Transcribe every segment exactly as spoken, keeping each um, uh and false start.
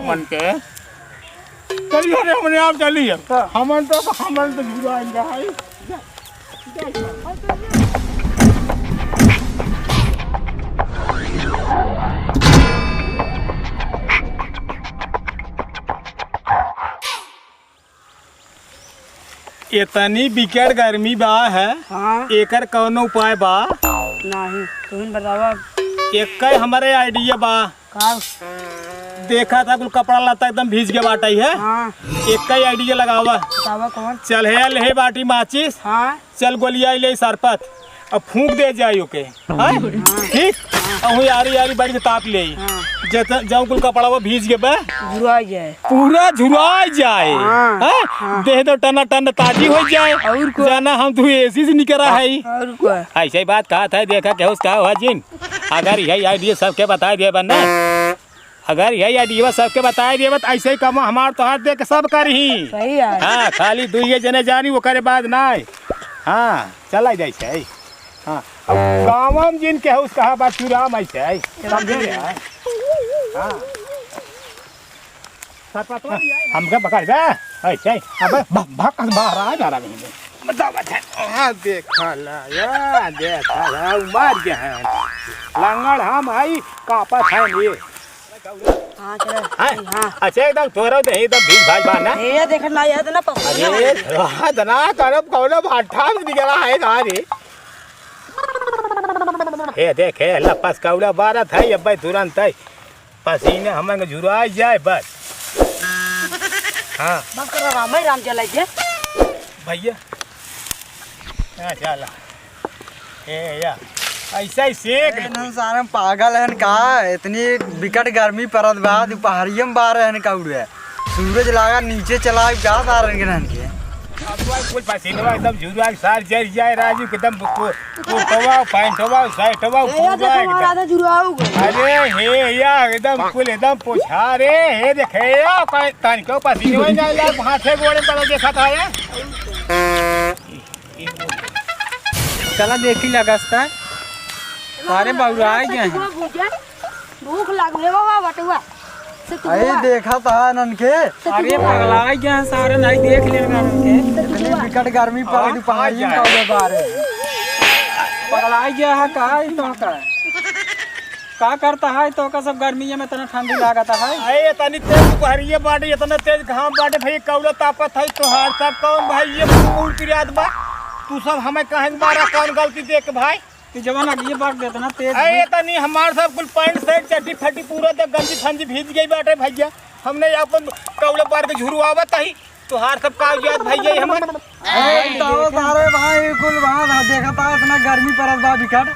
मन के। चलिए रे, हमने आप चलिए। हाँ। हमन तो, हमन तो जुड़ाएंगे भाई। इतनी बिकट गर्मी बा है, हाँ। एकर कौनो उपाय बा? नाही, तुहिन बतावा। एक्कै हमरे idea बा। का? देखा था कुल कपड़ा लत्ता एकदम भीज के बाटइ है। हाँ। एक्कै idea लगावा। बतावा कौन? चल हे, ले हे बाटी माचिस। हाँ। चल गोलिया ले सरपत। अब फूंक दे जाई ओके। हाँ? ठीक? अहू यारी यारी बैठ के ताप ले। हाँ। जत-, जौन कुल कपड़वा भीज के बा। झुराई जाए। पूरा झुराई जाए। हाँ, हैं? हाँ। देह तो टना टन ताजी होइ जाए। और को? जाना हम तू AC से निकरा है। और को? ऐसे ही बात कहा था, देखा केहू से कहा हुआ जिन। अगर यही idea सबके बताइ देबा ना, अगर यही idea सबके बताइ देबा, तो ऐसे ही काम हमार तोहार देख के सब करही। सही है। हाँ, खाली दुइये जने जानी, ओकरे बाद नाय। हाँ, चला जाइ छै। हाँ, अब गाँव में जिन केहू से कहा बात चुरा में छै। समझे? हाँ। सरपतवा भी आए। हमके पकड़ बे। ऐसे ही। अबे, भ-, भक, बाहर आ जा रहा है। बताओ, बताओ। हाँ, देखा ला, या, देखा ला, उ मार गया है। लंगड़ हम हई, कापत है ये। हाँ, चलो। हैं? हाँ। अच्छा, एकदम तोरो दे, एकदम भीज भाज बा ना। ये देख ना, ये तो ना पकड़ अरे, ना। वाह, इतना करब कौनो भाठा में निकला है ना रे। हे देख, हे लपस कौड़ा बारत है, ये भाई तुरंत है। पसीने हमन के झुराई जाए बस। हाँ। बस करो, राम ही राम चलाई दे। भैया। हाँ, चला। ए, या। ऐसा ही सेक अरे, ले। इन्हन सारे पागल हन का? इतनी बिकट गर्मी परत बा, दुपहरिया में बारह हन का उड़े। सूरज लागा नीचे चला, का सारन के रहन के? अब भाई कुल पसीनवा एकदम झुरा के सार जर जाए राजू, एकदम को-, कोटवा, पैंटवा, शर्टवा, ए, पूरा देखो, एकदम। हमारा तो झुराऊ गए। अरे हे या, एकदम कुल एकदम पोछा रे, हे देखे या, कोई तन को पसीनवा ही ना यार, हाथे गोड़े पर देखा था यार। चला देखी लगस्ता। सारे बउराइ गए हैं। भूख लागले बाबा बटुआ। से तू अरे हुआ। देखा था नन के। से तू अरे हुआ। पगलाइ गए हैं सारे, नहीं देख ले नन के। से तू इतनी हुआ। बिकट गर्मी पड़ गई, पहाड़ियों का उधर बाहर है। पगलाइ गया है का, ई तो का? का करता है तो का सब गर्मी में इतना ठंडी लागत है? अरे इतनी तेज दुपहरिया बाटे, इतना तेज घाम बाटे भाई, कौड़ा तापत है तोहार सब कौन भाई ये मुंह उड़ पिरात बा? तू सब हमें कहे के मारा कौन गलती देख भाई? कि जवन अगिए बाग दे इतना तेज अरे धूप। तनी हमार सब कुल पैंट शर्ट चड्डी फड्डी पूरा तो गंजी फंजी भीज गई बाटे भैया। हमने अपन कौड़ा बार के झुरवावत ही। तोहार सब का याद भैया हमन। अरे तो सारे भाई कुल वहाँ ना देखा था इतना गर्मी पड़त बा बिकट।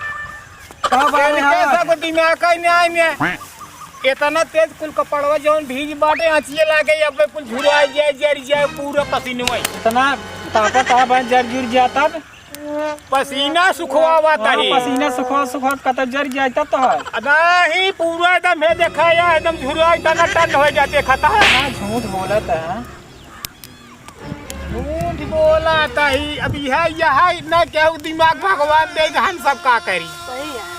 का भाई इनका हाँ। सब दिमाग का न्याय में। इतना तेज कुल कपड़वा जौन भीज बाटे, आँचिए लागे, अब कुल झुराई जाए, जरी जाए, पूरा पसीने में। इतना तापत आ बा, जर जुर जाता। पसीना सुखवावत हाँ, ही। पसीना सुखवा, सुखवा कत जर जाए, तब तो है। नहीं, पूरा एकदम हे देखा या, एकदम झुराई टना टन हो जाते, देखा था। हाँ, झूठ बोलत है। झूठ बोलत ही। अब यह, यह न केहू दिमाग भगवान दे, हम सब का करी? सही है।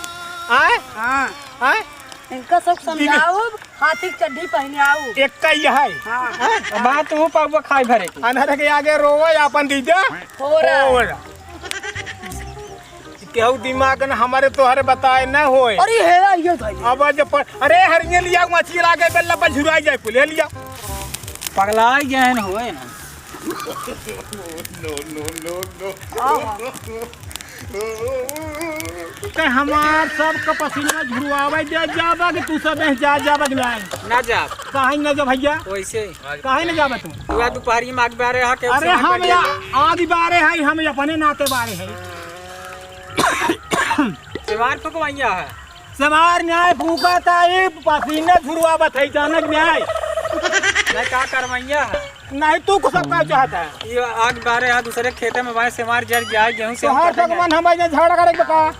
आय? हाँ। आय? इनका सब समझाओ, हाथी के चड्डी पहने आओ। एक का यह है। हाँ। आय? बात तू पगवा खाई भरे की। अनहर के आगे रोवे, अपन दीदा। हो रहा। हो रहा। केहू दिमाग न हमारे तोहरे बताए न होए। अरे हे, ये भाई। अब जब पर, अरे हरिये लिया मछली लागे बेल्ला पर झुराई जाए पुले लिया। पगलाइ गए हैं होए ना। No, no, no, no। ते हमार सब का पसीना झुरवावे दे जाबा कि तू सब जा जाबा कि नहीं? ना जाब। काहे ना जा भैया? वैसे ही। काहे ना जाबा तू? तू आ दुपहरी में आग बारे हा के अरे सामान हम बढ़िया या ले। आदि बारे है, हम अपने नाते बारे है। सेवार फुकवैया है। सेवार न्याय फूका ता, ई पसीना झुरवावत है, जानक न्याय। नहीं का करवैया है। नहीं तू कुछ का चाहता है। ये आग बारे है, दूसरे खेते में बाए सेवार जर जाए, गेहूं से तोहार ऊपर नहीं सब मन हमारे यहाँ झगड़ा करे के बता।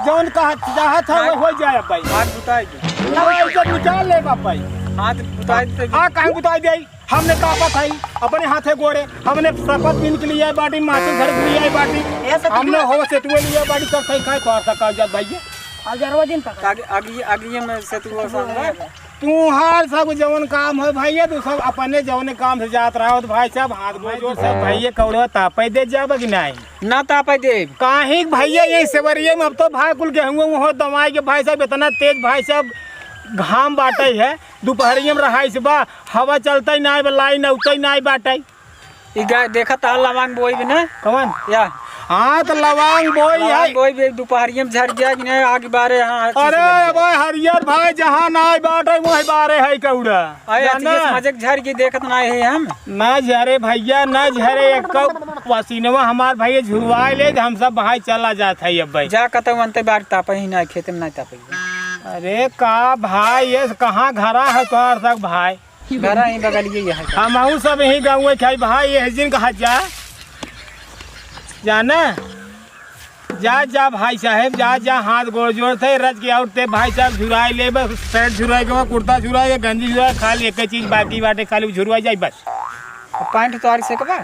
जौन कहा चाहत है, वो हो जाए अब भाई। हाथ बुताई दे। ना, इज्जत निकाल ले बाप भाई। हाथ बुताई दे। आ, काहे बुताई दे? हमने ताकत है, अपने हाथे गोड़े, हमने शपथ पीन के लिए बाटी, माचिस घर के लिए बाटी, ये सब हमने हो सेतुए लिए बाटी, सब सही खाए, तोहार सा कागजात भाई। अब जरवा दिन पकड़। आगे, आगे, आगे में सेतुआ सामने। तुहार सब जवन काम है भइया, तू सब अपने जवने काम से जात रहा हो, तो भाई साहब, हाथ गोड़ जोड़ सब भइया, कौड़वा तापे दे जाबा कि नाहीं? ना तापे देब। काहे कि भइया, यही सेवरिये में अब तो भाई कुल गेहूं हो दवाई के भाई साहब, इतना तेज भाई साहब घाम बाटे है, दुपहरिये में रहाइस बा, हवा चलतै नाहीं बा, लाइन अउतै नाहीं बाटे। ई गा-, देखत हा लवांग बोई भी ना? कवन? या। हाँ, तो लवांग बोई लवांग है। बोई भी दुपहरिये में झर गया कि नहीं, आग बारे, हाँ, अरे, अबे हरियर भाई, जहाँ नाहीं बाटे, वही बारे है कौड़ा। अरे, जाना? अतिये से मजे के झर के देखत नाहीं है हम। ना झरे भइया, ना झरे, एक पसीनवा हमार भइया झुरवाए ले, हम सब भाई चला जात है अब भाई। जा कतौ अंते बार तापे ही नाहीं, खेते में नाहीं तापे। अरे का भाई, ये कहाँ घरा है तोहर तक भाई? घरा ही बगलिए ही है। हमहू सब यही गाँव के हई भाई, यही जिन कहा जा। जाना? जा, जा भाई साहेब, जा, जा, हाथ गोड़ जोड़त है, रज के औरते भाई साहब झुराई ले, बस पैंट झुराई के बा, कुर्ता झुराई के, गंजी झुराई, खाली एक चीज बाकी बाटे, खाली झुरवाई जाई बस। पैंट तोहार से के बा?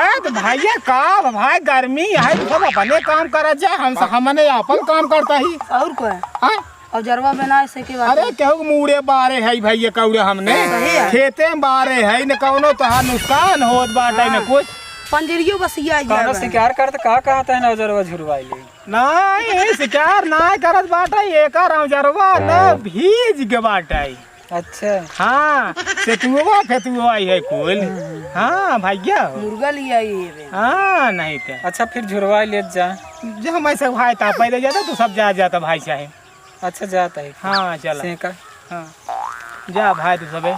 अरे तो भइया का बा भाई, गर्मी है, तो सब अपने काम करत जा, हम, हमने अपन काम करता ही। और का? हाँ? औजरवा बनाए से के बात अरे है। केहू के मूड़े बारे है भइया कौड़े हमने। सही है। खेते में बारे है, न कौनो तोहार नुकसान होत बाटे, न हाँ। कुछ। पंजरियो बस ये आई कौनो जाए। शिकार करत का कहत है ना औजरवा झुरवाई ले। नाहीं, शिकार नाहीं करत बाटे, एकर औजरवा न हाँ। भीज के बाटे। अच्छा। हाँ, सेतुआ फेतुआ आई है कुल। हम्म। हाँ भइया हो। मुर्गा लिया ये रे। हाँ, नहीं ते। अच्छा, फिर झुरवाई लेत जा। जो हम ऐसे भाई तापे दे जाता तो सब जा जाता भाई साहेब। अच्छा, जात है। हाँ, चला। सेंका। हाँ। जा भाई, तू सबे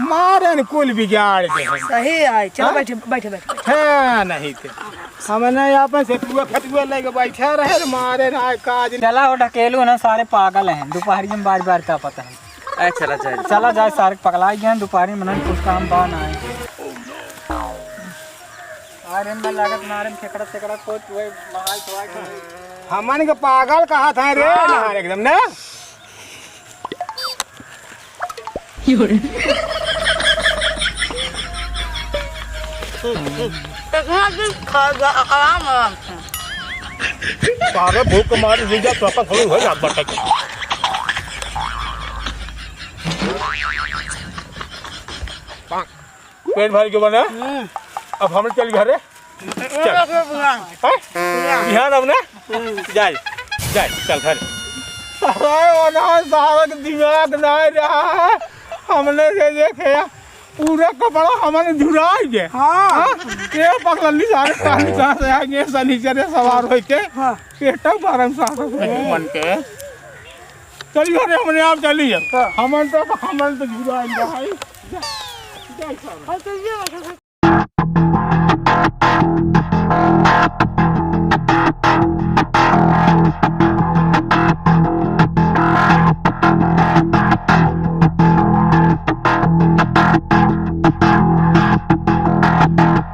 मारे न कुल बिगाड़ दे हम। सही है, चलो हाँ? बैठे, बैठे, बैठे, बैठे। हाँ, नहीं ते। हमने यहाँ पे सेतुआ फेतुआ लेके बैठे रहे न, मारे ना काज। चला, वो ढकेलू ना, सारे पागल हैं, दुपहरिये में बार बार का पता है। ए, चला जाए। चला जाए, सारे पगला गए हैं, दुपहरिये में ना कुछ काम बा ना है। अरे, मैं लागत मारे में खेकड़ा तेकड़ा कोई, कोई नहाई धोआई के। हमन के पागल कहत है रे, हाँ। नहार एकदम ना। इतना दिन खा जा, आराम, आराम से। सारे भूख मारे जीजा, तो अपन थोड़ी हो जात बाटे। पेट भर के बने। हम्म। अब हम चल घरे। चल। हैं? बिहान अब ना? हम्म। जाए, जाए, चल घरे। अरे, वो ना, साहब के दिमाग ना रहा है। हमने जे देखे, पूरा कपड़ा हमने झुराई गए। हाँ। हाँ? ये पगलनी सारे कहानी कहाँ से आएंगे, शनिचर सवार होके। हाँ। पेटा बारम साहब। मन के। चलिए रे, हमने आप चलिए। हाँ। हमन तो, हमन तो झुराई गए भाई। जा, जा साहब। हाँ, चलिए।